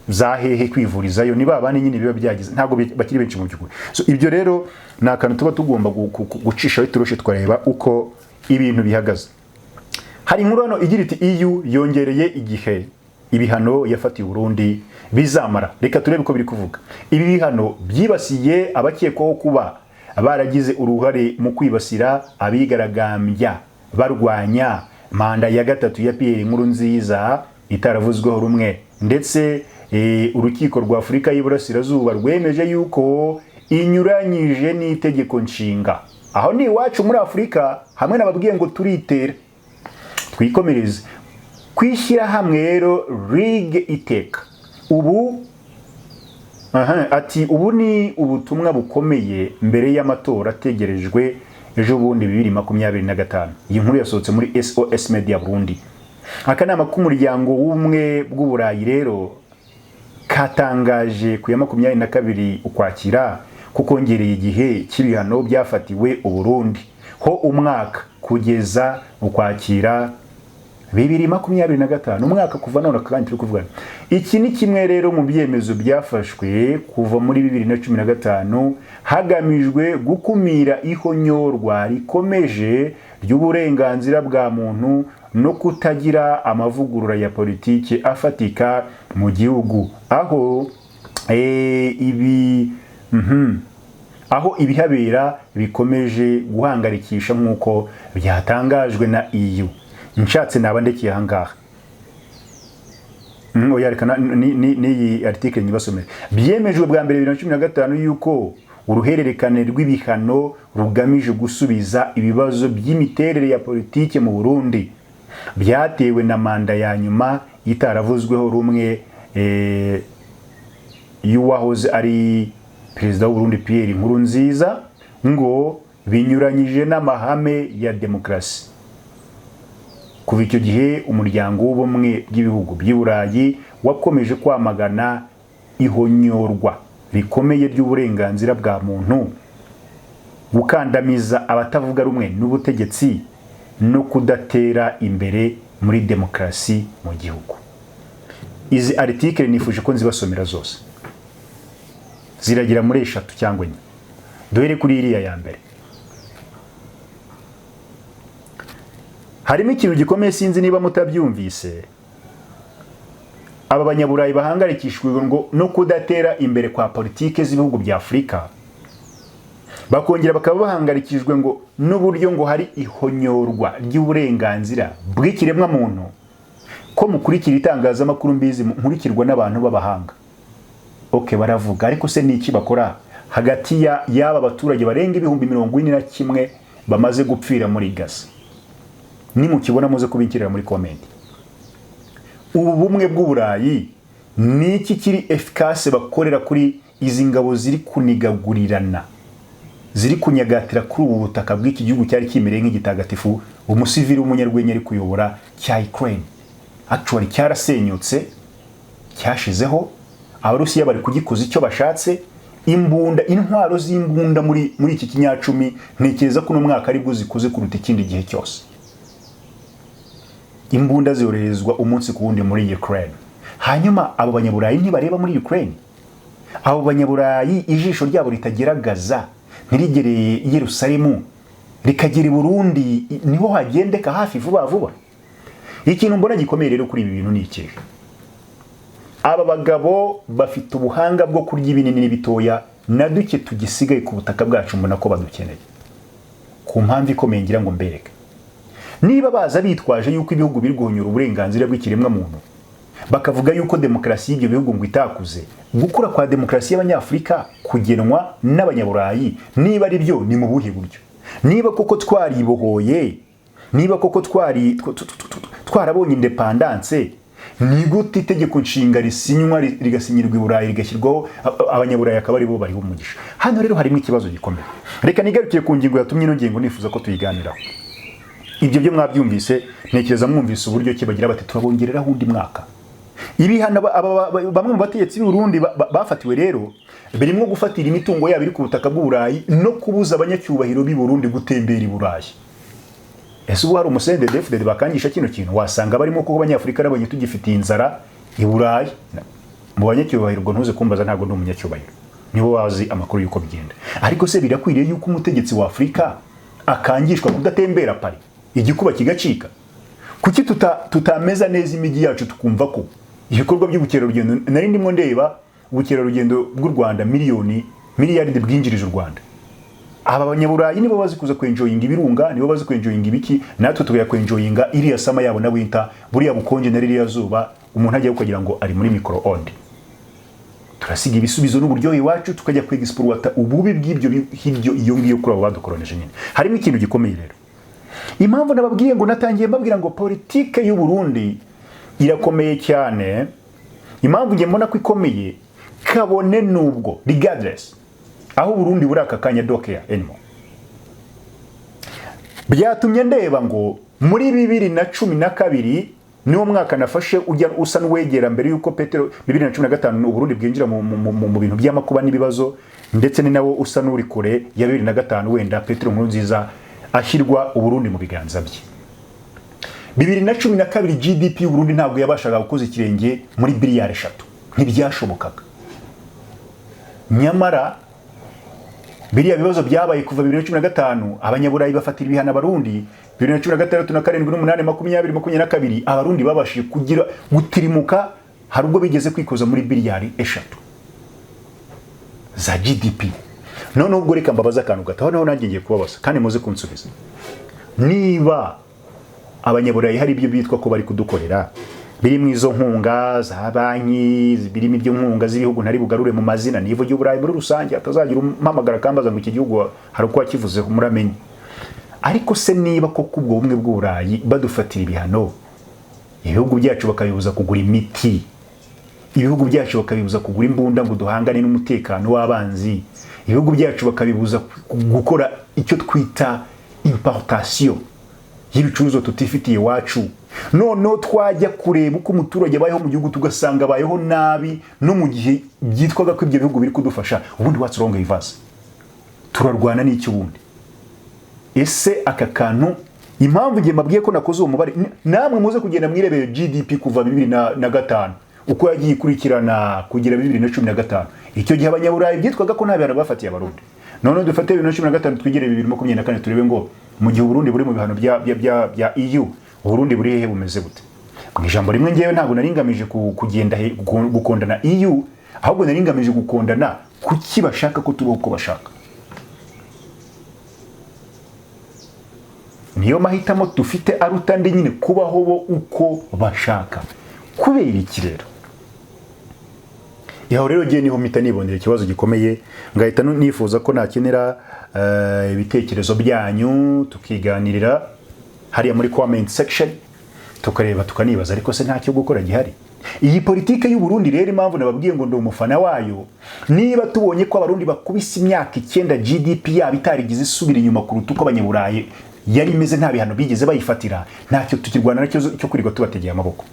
za hehe kwivurizayo. Ni ba bandi nyine biba byagize, ntabwo bakiri benshi mu by'ukuri. So ibyo rero ni akantu tuba tugomba gucishaho itoroshi tukareba uko ibintu bihagaze. Hari inkuru hano igira iti: "EU yongereye igihe ibihano yafatiye Burundi bizamara." Reka turebe uko biri kuvuga. Ibi bihano byibasiye abakekwaho kuba baragize uruhare mu kwibasira abigaragambya barwanya manda ya gatatu ya Pierre Nkurunziza itaravuzweho rumwe, ndetse urukiko rwa Afurika y'Iburasirazuba rwemeje yuko inyuranyije n'itegeko nshinga. Aho ni iwacu muri Afurika, hamwe nababwiye ngo turitera twikomereze kwishyira hamwe. Rero Ligue Iteka ubu, aha, ati ubu ni ubutumwa bukomeye mbere y'amatora ategerejwe ejo bundi 2025. Iyi nkuru yasohotse muri SOS Media Burundi. Akanama k'umuryango w'Ubumwe bw'Uburayi rero katangaje ku ya 22 Ukwakira ko kongereye igihe cy'ibihano byafatiwe Uburundi ho umwaka, kugeza Ukwakira 2025, umwaka kuva none kandi turi kuvugana. Iki ni kimwe rero mu byemezo byafashwe kuva muri 2015 hagamijwe gukumira ihonyorwa rikomeje ry'uburenganzira bwa muntu no kutagira amavugurura ya politiki afatika mu gihugu, aho ibi aho ibihabera bikomeje guhangarikisha, nk'uko byatangajwe na EU. Nshatse naba ndekeye ahangaha. Oya, reka n'iyi article nyibasomere. Byemejwe bwa mbere 2015 yuko uruhererekane rw'ibihano rugamije gusubiza ibibazo by'imiterere ya politike mu Burundi byatewe na manda ya nyuma itaravuzweho rumwe y'uwahoze ari perezida w'u Burundi Pierre Nkurunziza, ngo binyuranyije n'amahame ya demokarasi. Kuva icyo gihe, umuryango w'Ubumwe bw'Ibihugu by'i Burayi wakomeje kwamagana ihonyorwa rikomeye ry'uburenganzira bwa muntu, gukandamiza abatavuga rumwe n'ubutegetsi no kudatera imbere muri demokarasi mu gihugu. Izi article nifuje ko nzibasomera zose, ziragera muri eshatu cyangwa enye. Duhere kuri iriya ya mbere. Harimo ikintu gikomeye, sinzi niba mutabyumvise. Aba banyaburayi bahangayikishijwe ngo no kudatera imbere kwa politike z'ibihugu bya Afurika, bakongera bakaba bahangayikishijwe ngo n'uburyo ngo hari ihonyorwa ry'uburenganzira bw'ikiremwamuntu. Ko mukurikira itangazamakuru, mbizi nkurikirwa n'abantu b'abahanga, OK, baravuga, ariko se ni iki bakora hagati y'aba baturage barenga 41,000 bamaze gupfira muri Gaza? Nimukibona muze kubinkirira muri comment. Ubu bumwe bw'Uburayi ni iki kiri efficace bakorera kuri izi ngabo ziri kunigagurirana, ziri kunyagatira kuri ubu butaka bw'iki gihugu cyari kimereye nk'igitagatifu, umusivili w'umunyarwenya ari kuyobora, cya Ukraine? Actually cyarasenyutse, cyashizeho. Abarusiya bari kugikoza icyo bashatse. Imbunda, intwaro z'imbunda muri iki kinyacumi, ntekereza ko uno mwaka aribwo zikuze kuruta ikindi gihe cyose. Imbunda zoherezwa umunsi ku wundi muri Ukraine. Hanyuma abo banyaburayi ntibareba muri Ukraine? Abo banyaburayi ijisho ryabo ritageragaza ntirigereye i Yerusalemu rikagera i Burundi, niho hagendeka hafi vuba vuba. Ikintu mbona gikomeye rero kuri ibi bintu ni ikihe? Aba bagabo bafite ubuhanga bwo kurya ibinini n'ibitoya na duke tugisigaye ku butaka bwacu. Mbona ko badukeneye ku mpamvu ikomeye ngira ngo mbereke. Niba baza bitwaje yuko ibihugu biri guhonyora uburenganzira bw'ikiremwamuntu, bakavuga yuko demokarasi y'ibyo bihugu ngo itakuze, gukura kwa demokarasi y'Abanyafurika kugenwa n'Abanyaburayi, niba ari byo, ni mu buhe buryo? Niba koko twaribohoye, niba koko twari twarabonye indépendance, ni gute itegeko nshinga risinywa, rigasinyirwa i Burayi, rigashyirwaho, Abanyaburayi akaba aribo bariho umugisha? Hano rero harimo ikibazo gikomeye. Reka nigarukiye ku ngingo yatumye ino ngingo nifuza ko tuyiganiraho. Ibyo byo mwabyumvise, ntekereza mwumvise uburyo ki bagira bati: "Turabongereraho undi mwaka." Ibihano bamwe mu bategetsi b'i Burundi bafatiwe rero birimo gufatira imitungo yabo iri ku butaka bw'Uburayi no kubuza abanyacyubahiro b'i Burundi gutembera i Burayi. Ese ubu hari umu CNDD-FDD bakangisha kino kintu? Wasanga barimo, kuko Abanyafurika nabonye tugifitiye inzara i Burayi mu banyacyubahiro. Ubwo ntuze kumbaza, ntabwo ndi umunyacyubahiro, nibo bazi amakuru y'uko bigenda. Ariko se birakwiriye yuko umutegetsi wa Afurika akangishwa kudatembera Paris, igikuba kigacika? Kuki tutameza neza imijyi yacu, tukumva ko ibikorwa by'ubukerarugendo? Nari ndimo ndeba ubukerarugendo bw'u Rwanda, miliyoni, miliyaridi bwinjirije u Rwanda. Aba banyaburayi nibo bazi kuza kwenjoyinga ibirunga, nibo bazi kwenjoyinga ibiki, natwe tukajya kwenjoyinga iriya summer yabo na winter, buriya bukonje na ririya zuba, umuntu ajya kugira ngo ari muri micro-onde. Turasiga ibisubizo n'uburyohe iwacu, tukajya kwexploita ububi bw'ibyo hiryo iyo ngiyo kuri abo badukoroneje nyine. Harimo ikintu gikomeye rero. Impamvu nababwiye ngo natangiye mbabwira ngo politike y'u Burundi irakomeye cyane, impamvu njye mbona ko ikomeye, kabone nubwo, regardless aho Burundi buri aka kanya, don't care anymore, byatumye ndeba ngo muri 2012, niwo mwaka nafashe ujya usa n'uwegera mbere y'uko Petero 2015 Uburundi bwinjira mu bintu by'amakuba n'ibibazo, ndetse ni nawo usa n'uri kure ya 2005, wenda Petero Nkurunziza ashyirwa Uburundi mu biganza bye. 2012 GDP y'Uburundi ntabwo yabashaga gukoza ikirenge muri biliyari 3, ntibyashobokaga. Nyamara biriya bibazo byabaye kuva 2015, Abanyaburayi bafatira ibihano Abarundi, 2016 na karindwi n'umunani, 20, 22, Abarundi babashije kugira gutirimuka. Hari ubwo bigeze kwikoza muri biliyari 3 za GDP. Noneho ubwo reka mbabaze akantu gato noneho nanjye ngiye kubabaza kandi muze kunsubiza. Niba Abanyaburayi hari ibyo bitwa ko bari kudukorera, birimo izo nkunga za banki, birimo ibyo nkunga z'ibihugu ntari bugarure mu mazina, nivuge Uburayi muri rusange, hatazagira umpamagara akambaza ngo iki gihugu hari uko wakivuzeho, muramenye. Ariko se niba koko ubwo bumwe bw'Uburayi badufatira ibihano, ibihugu byacu bakabibuza kugura imiti, ibihugu byacu bakabibuza kugura imbunda ngo duhangane n'umutekano w'abanzi, ibihugu byacu bakabibuza gukora icyo twita importation y'ibicuruzwa tutifitiye iwacu, noneho twajya kureba uko umuturage abayeho mu gihugu tugasanga abayeho nabi, no mu gihe byitwaga ko ibyo bihugu biri kudufasha, ubundi what's wrong with us? Turarwana n'iki ubundi? Ese aka kantu, impamvu ngiye mbabwiye ko nakoze uwo mubare, namwe muze kugenda mwirebere GDP kuva 2005 uko yagiye ikurikirana kugera 2015. Icyo gihe Abanyaburayi byitwaga ko nta bihano bafatiye Abarundi. Noneho dufate 2015 twigere 2024, turebe ngo Mu gihe Uburundi buri mu bihano bya EU, Uburundi buri hehe, bumeze bute? Mu ijambo rimwe, ngewe ntabwo nari ngamije kugenda gukondana EU, ahubwo nari ngamije gukondana kuki bashaka ko tubaho uko bashaka. Niyo mahitamo dufite aruta andi nyine, kubaho bo uko bashaka. Kubera iki rero? Yaho rero ngiye niho mpita nibonera ikibazo gikomeye, ngahita nifuza ko nakenera ibitekerezo byanyu, tukiganirira hariya muri comment section, tukareba, tukanibaza: ariko se ntacyo gukora gihari? Iyi politike y'u Burundi rero, impamvu nababwiye ngo ndi umufana wayo, niba tubonye ko Abarundi bakubise imyaka 9 GDP yabo itarigeze isubira inyuma kuruta uko Abanyaburayi yari imeze, nta bihano bigeze bayifatira, ntacyo tukirwana nacyo cyo kwirirwa tubategeye amaboko.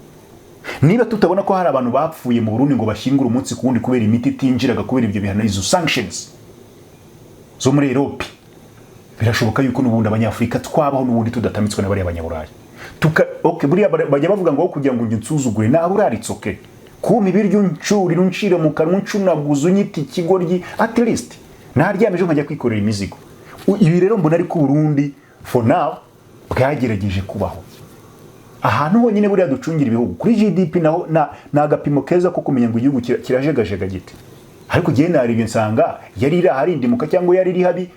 Niba tutabona ko hari abantu bapfuye mu Burundi ngo bashyingure umunsi ku wundi kubera imiti itinjiraga, kubera ibyo bihano, izo sanctions zo muri Europe, birashoboka yuko n'ubundi Abanyafurika twabaho n'ubundi tudatamitswe na bariya Banyaburayi. Tuka okay, buriya bajya bavuga ngo kugira ngo njye nsuzugure nawe uraritse, okay, kumpa ibiryo, uncurira, uncira mu kanwa, uncunaguza, unyita ikigoryi, at least naryamye, ejo nkajya kwikorera imizigo. Ibi rero mbona ariko Burundi for now bwagerageje kubaho. Ahantu honyine buriya ducungira ibihugu kuri GDP, naho ni agapimo keza ko kumenya ngo igihugu kirajegajega gite. Ariko igihe narebye nsanga yari iri aharindimuka cyangwa yari iri habi,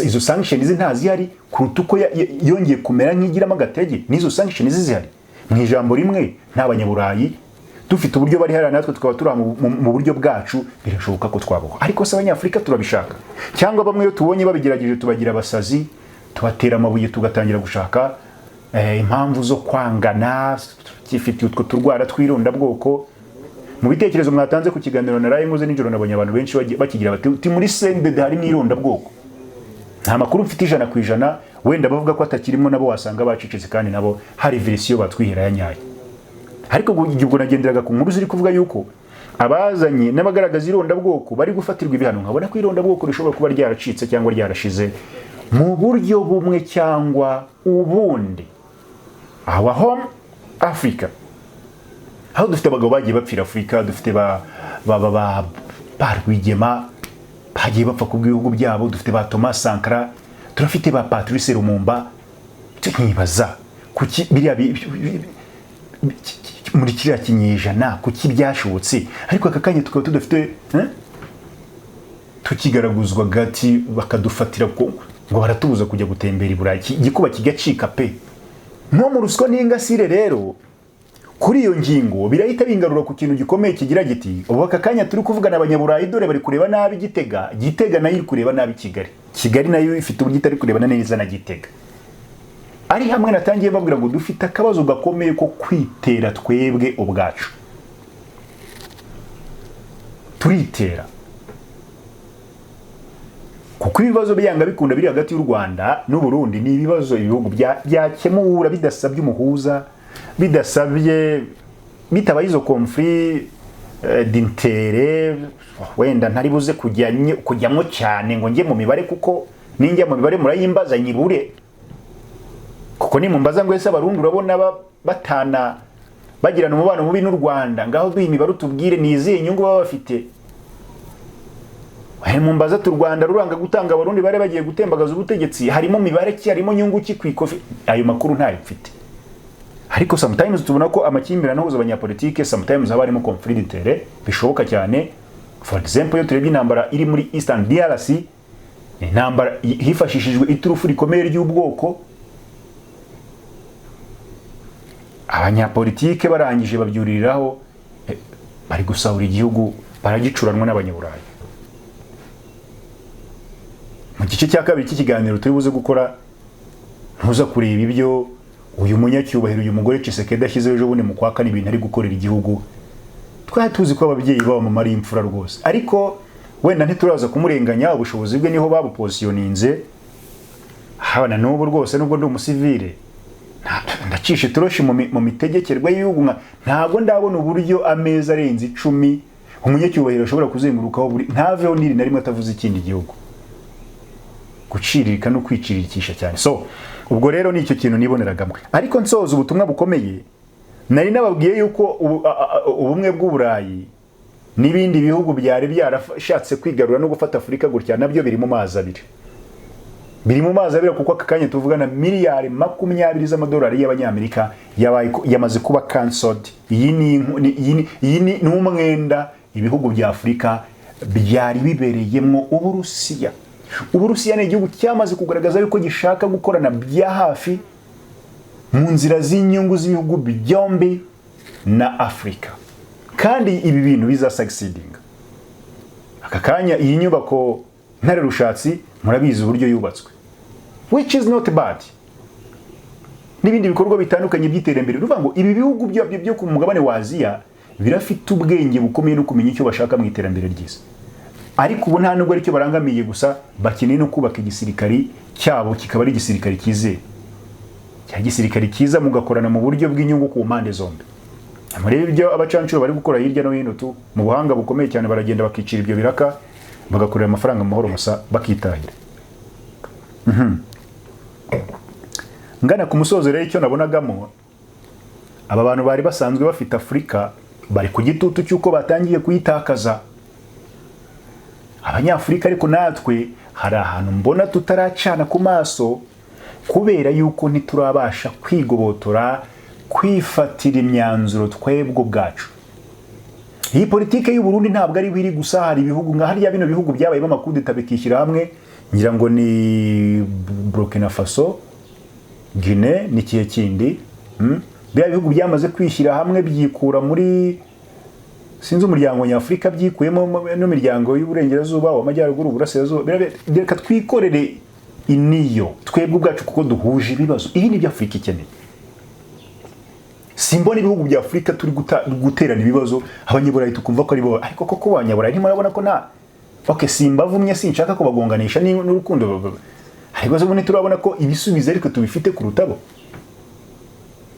izo sanctions ntazihari, kuruta uko yongeye kumera nk'igiramo agatege n'izo sanctions zihari. Mu ijambo rimwe, nta Banyaburayi dufite, uburyo bari hariya natwe tukaba turi mu buryo bwacu, birashoboka ko twabaho. Ariko se Abanyafurika turabishaka? Cyangwa bamwe iyo tubonye babigerageje tubagira abasazi, tubatera amabuye, tugatangira gushaka impamvu zo kwangana, tukifitiye utwo turwara tw'irondabwoko? Mu bitekerezo mwatanze ku kiganiro naraye nkoze nijoro, nabonye abantu benshi bakigira bati uti muri CNDD harimo irondabwoko. Nta makuru mfite 100%. Wenda bavuga ko atakirimo nabo wasanga bacecetse, kandi nabo hari version batwihera ya nyayo. Ariko ubwo nagenderaga ku nkuru ziri kuvuga yuko abazanye n'abagaragaza irondabwoko bari gufatirwa ibihano, nkabona ko irondabwoko rishobora kuba ryaracitse cyangwa ryarashize mu buryo bumwe cyangwa ubundi. Our home Africa, aho dufite abagabo bagiye bapfira Afurika, dufite ba Rwigema bagiye bapfa ku bw'ibihugu byabo, dufite ba Thomas Sankara, turafite ba Patrice Lumumba. Nkibaza kuki biriya muri kiriya kinyejana kuki byashobotse, ariko aka kanya tukaba tudafite, eh? Tukigaraguzwa gati, bakadufatira ko ngo baratubuza kujya gutembera i Burayi, igikuba kigacika pe. Nko mu ruswa n'ingasire rero, kuri iyo ngingo birahita bingarura ku kintu gikomeye kigira giti: ubu aka kanya turi kuvugana, Abanyaburayi dore bari kureba nabi Gitega, Gitega nayo iri kureba nabi Kigali, Kigali nayo ifite uburyo itari kurebana neza na Gitega. Ari hamwe natangiye babwira ngo dufite akabazo gakomeye ko kwitera twebwe ubwacu, turitera, kuko ibibazo byanga bikunda biri hagati y'u Rwanda n'u Burundi ni ibibazo ibihugu byakemura bidasabye umuhuza, bidasabye, bitabaye izo conflit d'intérêt. Wenda ntari buze kujyamo cyane ngo njye mu mibare, kuko ninjya mu mibare murayimbaza nyibure. Kuko nimumbaza ngo ese Abarundi urabona batana, bagirana umubano mubi n'u Rwanda, ngaho duha imibare utubwire ni izihe nyungu baba bafite. Mumbaza tu Rwanda ruranga gutanga Abarundi bari bagiye gutembagaza ubutegetsi, harimo mibare ki, harimo nyungu ki ku ikofi? Ayo makuru ntayo mfite. Ariko sometimes tubona ko amakimbirane ahuza abanyapolitike, sometimes haba harimo conflit d'intérêt, bishoboka cyane. For example, iyo turebye intambara iri muri Eastern DRC, ni intambara hifashishijwe iturufu rikomeye ry'ubwoko. Abanyapolitike barangije babyuririraho, bari gusahura igihugu, baragicuranwa n'Abanyaburayi. Mu gice cya kabiri cy'ikiganiro turi buze gukora, ntuza kureba ibyo uyu munyacyubahiro, uyu mugore Tshisekedi ashyizeho ejo bundi mu kwa kane, ibintu ari gukorera igihugu. Twari tuzi ko ababyeyi babo mama ari imfura rwose, ariko wenda ntituraza kumurenganya, ubushobozi bwe niho babuposiyoninze. Haba na n'ubu rwose, nubwo ndi umusivile, ndacisha itoroshi mu mitegekerwe y'igihugu, ntabwo ndabona uburyo amezi arenze 10 umunyacyubahiro ashobora kuzengurukaho buri ntaveho n'iri na rimwe atavuze ikindi gihugu. Guciririka no kwicirikisha cyane. So ubwo rero ni icyo kintu niboneragamo. Ariko nsoza ubutumwa bukomeye, nari nababwiye yuko ubumwe bw'Uburayi n'ibindi bihugu byari byarashatse kwigarura no gufata Afurika gutya, nabyo biri mu mazi abiri. Biri mu mazi abira, kuko aka kanya tuvugana miliyari 20 z'amadolari y'abanyamerika yamaze kuba cancelled. Iyi ni inku- ni- iyi ni- iyi ni ni umwenda ibihugu bya Afurika byari bibereyemo Uburusiya. Uburusiya ni igihugu cyamaze kugaragaza yuko gishaka gukorana bya hafi mu nzira z'inyungu z'ibihugu byombi na Afurika, kandi ibi bintu bizasucceedinga. Aka kanya iyi nyubako Ntare Rushatsi, murabizi uburyo yubatswe, which is not bad, n'ibindi bikorwa bitandukanye by'iterambere. Uruvuga ngo ibi bihugu byo ku mugabane wa Aziya birafite ubwenge bukomeye no kumenya icyo bashaka mu iterambere ryiza. Ariko ubu nta nubwo aricyo barangamiye gusa, bakeneye no kubaka igisirikari cyabo kikaba ari igisirikari cyizewe, cya gisirikari cyiza, mugakorana mu buryo bw'inyungu ku mpande zombi. Murebe ibyo abacancuro bari gukora hirya no hino tu mu buhanga bukomeye cyane, baragenda bakicira ibyo biraka, bagakorera amafaranga mu mahoro masa, bakitahira. Ngana ku musozo rero, icyo nabonagamo, aba bantu bari basanzwe bafite Afurika bari ku gitutu cy'uko batangiye kuyitakaza, Abanyafurika. Ariko natwe hari ahantu mbona tutaracana ku maso, kubera yuko ntiturabasha kwigobotora, kwifatira imyanzuro twebwe ubwacu. Iyi politike y'u Burundi ntabwo ari iri gusa. Hari ibihugu nka hariya, bino bihugu byabayemo amakudeta bikishyira hamwe, ngira ngo ni Burkina Faso, Guinea n'ikihe kindi, Biriya bihugu byamaze kwishyira hamwe byikura muri, sinzi, umuryango nyafurika byikuyemo n'imiryango y'uburengerazuba, w'amajyaruguru, uburasirazuba. Reka twikorere iniyo twebwe ubwacu kuko duhuje ibibazo. Ibi ni byo Afurika ikeneye. Simbona ibihugu bya Afurika turi guterana ibibazo, Abanyaburayi tukumva ko ari bo. Ariko koko Abanyaburayi ntimurabona ko nta, okay, simbavumye, sinshaka kubagonganisha n'urukundo, ariko se ubundi turabona ko ibisubizo ariko tubifite kuruta bo?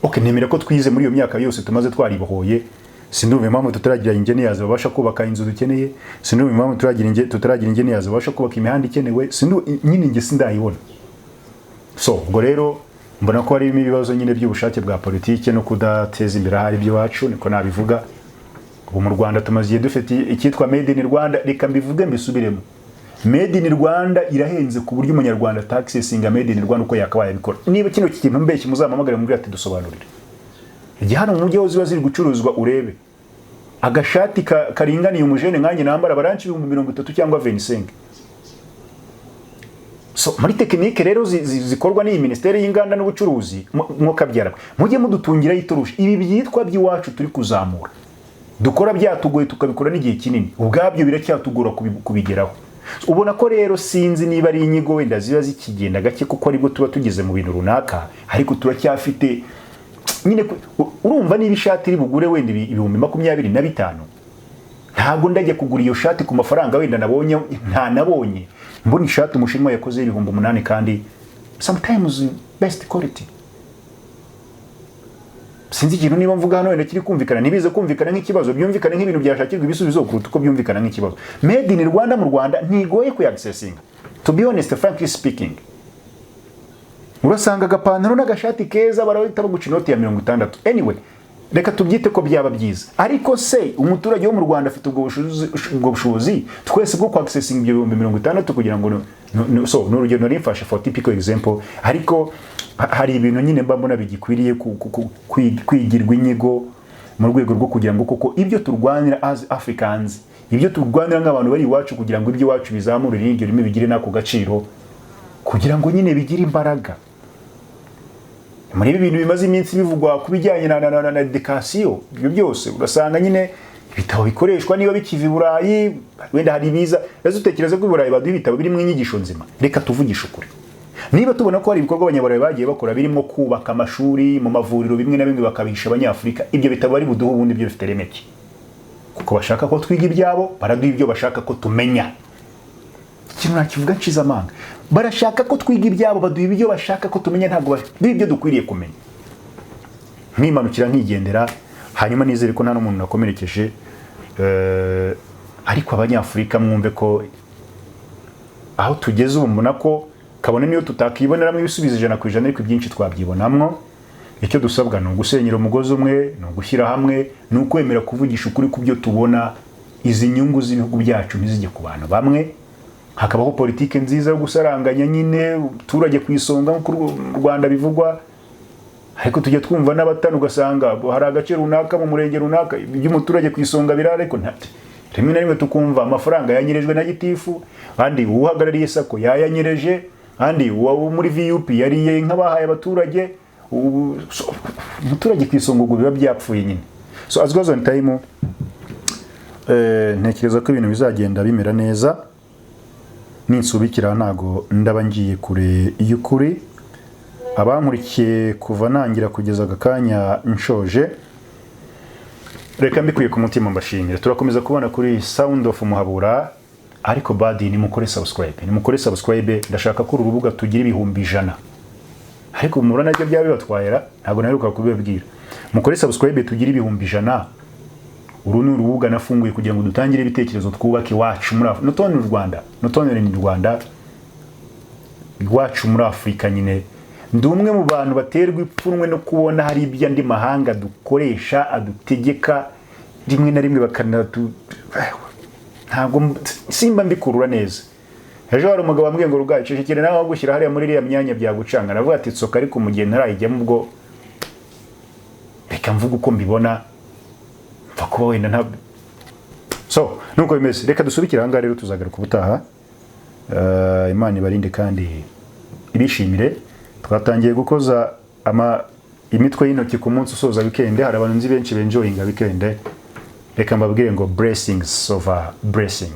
Okay, nemera ko twize muri iyo myaka yose tumaze twaribohoye. Sindumva impamvu tutaragira engineers babasha kubaka inzu dukeneye. Sindumva impamvu tutaragira engineers babasha kubaka imihanda ikenewe. Sindu nyine, njye sindayibona. So ubwo rero mbona ko harimo ibibazo nyine by'ubushake bwa politike no kudateza imbere ahari iby'iwacu, niko nabivuga. Ubu mu Rwanda tumaze igihe dufite icyitwa Made in Rwanda. Reka mbivuge mbisubiremo: Made in Rwanda irahenze ku buryo Umunyarwanda ataccessinga Made in Rwanda uko yakabaye abikora. Niba kino kintu mbeshye, muzampamagare mubwire ati dusobanurire. Igihe hano mu mujyi aho ziba ziri gucuruzwa, urebe agashati karinganiye umujene nkanjye nambara, baranci 30,000 cyangwa 25. So muri tekinike rero zikorwa n'iyi minisiteri y'inganda n'ubucuruzi, mwokabyara mujye mudutungiraho itoroshe. Ibi byitwa by'iwacu turi kuzamura, dukora byatugoye, tukabikora n'igihe kinini, ubwabyo biracyatugora kubigeraho. Ubona ko rero sinzi niba ari inyigo wenda ziba zikigenda gake, kuko aribwo tuba tugeze mu bintu runaka, ariko turacyafite nyine urumva niba ishati iri bugure wenda 25,000, ntabwo ndajya kugura iyo shati ku mafaranga wenda nabonye, nta nabonye mbona ishati Umushinwa yakoze 8000, kandi sometimes best quality. Sinzi ikintu niba mvuga hano wenda kiri kumvikana. Ntibize kumvikana nk'ikibazo, byumvikane nk'ibintu byashakirwa ibisubizo kuruta uko byumvikana nk'ikibazo. Made in Rwanda mu Rwanda ntigoye kuyaccessinga, to be honest, frankly speaking. Urasanga agapantaro n'agashati keza barahita baguca inoti ya 60. Anyway, reka tubyite ko byaba byiza. Ariko se umuturage wo mu Rwanda afite ubwo bushobozi twese bwo kwaccessinga ibyo 60,000 kugira ngo so ni urugero nari mfashe for typical example, ariko hari ibintu nyine mba mbona bigikwiriye kwigirwa inyigo mu rwego rwo kugira ngo koko ibyo turwanira as Africans, ibyo turwanira nk'abantu bari iwacu, kugira ngo ibyo iwacu bizamure n'iryo rimwe bigire n'ako gaciro, kugira ngo nyine bigire imbaraga. Muri ibi bintu bimaze iminsi bivugwa ku bijyanye na education, ibyo byose ugasanga nyine ibitabo bikoreshwa niba bikiva i Burayi, wenda hari ibiza. Ese utekereza ko i Burayi baduha ibitabo birimo inyigisho nzima? Reka tuvugishe ukuri. Niba tubona ko hari ibikorwa Abanyaburayi bagiye bakora birimo kubaka amashuri, mu mavuriro bimwe na bimwe bakabihisha Abanyafurika, ibyo bitabo bari buduhe ubundi byo bifite ireme ki? Kuko bashaka ko twiga ibyabo, baraduha ibyo bashaka ko tumenya. Ikintu nakivuga nshize amanga: barashaka ko twiga ibyabo, baduha ibyo bashaka ko tumenya, ntabwo baduha ibyo dukwiriye kumenya. Nkimanukira nkigendera, hanyuma nizere ko nta n'umuntu nakomerekeje. Ariko Abanyafurika mwumve ko aho tugeze ubu, mbona ko kabone niyo tutakiboneramo ibisubizo 100%, ariko ibyinshi twabyibonamwo. Icyo dusabwa ni ugusenyera umugozi umwe, ni ugushyira hamwe, ni ukwemera kuvugisha ukuri ku byo tubona. Izi nyungu z'ibihugu byacu ntizijye ku bantu bamwe. Hakabaho politiki nziza yo gusaranganya nyine, umuturage ku isonga, nk'uko u Rwanda bivugwa. Ariko tujya twumva n'abatanu, ugasanga hari agace runaka mu murenge runaka iby'umuturage ku isonga birara, ariko rimwe na rimwe tukumva amafaranga yanyerejwe na gitifu, kandi uhagarariye SACCO yayanyereje, kandi uwo muri VUP yariye nk'abahaye abaturage. So, umuturage ku isonga ubwo biba byapfuye nyine. So as goes on time, ntekereza ko ibintu bizagenda bimera neza. Ninsubikira ntago ndaba ngiye kure y'ukuri. Abankurikiye kuva nangira kugeza aka kanya nshoje, reka mbikuye ku mutima mbashimire. Turakomeza kubona kuri Sound of Muhabura, ariko badi nimukore subscribe, nimukore subscribe. Ndashaka ko uru rubuga tugira 100,000, ariko murabona nabyo byaba bibatwayera, ntabwo naheruka kubibabwira. Mukore subscribe tugire 100,000. Uru ni urubuga nafunguye kugira ngo dutangire ibitekerezo, twubake iwacu muri not only u Rwanda, not only in Rwanda, iwacu muri Afurika nyine. Ndi umwe mu bantu baterwa ipfunwe no kubona hari ibyo andi mahanga dukoresha, adutegeka, rimwe na rimwe bakanatu, ntabwo simba mbikurura neza. Ejo hari umugabo wambwiye ngo: "Rugaye, cecekere nawe, gushyira hariya muri iriya myanya byagucanga." Navuga ati: "Tsoka." Ariko mu gihe ntarayijyamo, ubwo reka mvuga uko mbibona, mva kuba wenda nta. So nuko bimeze, reka dusubikire aha ngaha rero, tuzagaruka ubutaha. Imana ibarinde kandi ibishimire. Twatangiye gukoza ama imitwe y'intoki ku munsi usoza weekend. Hari abantu nzi benshi benjoyinga weekend. Reka mbabwire ngo blessings over blessing.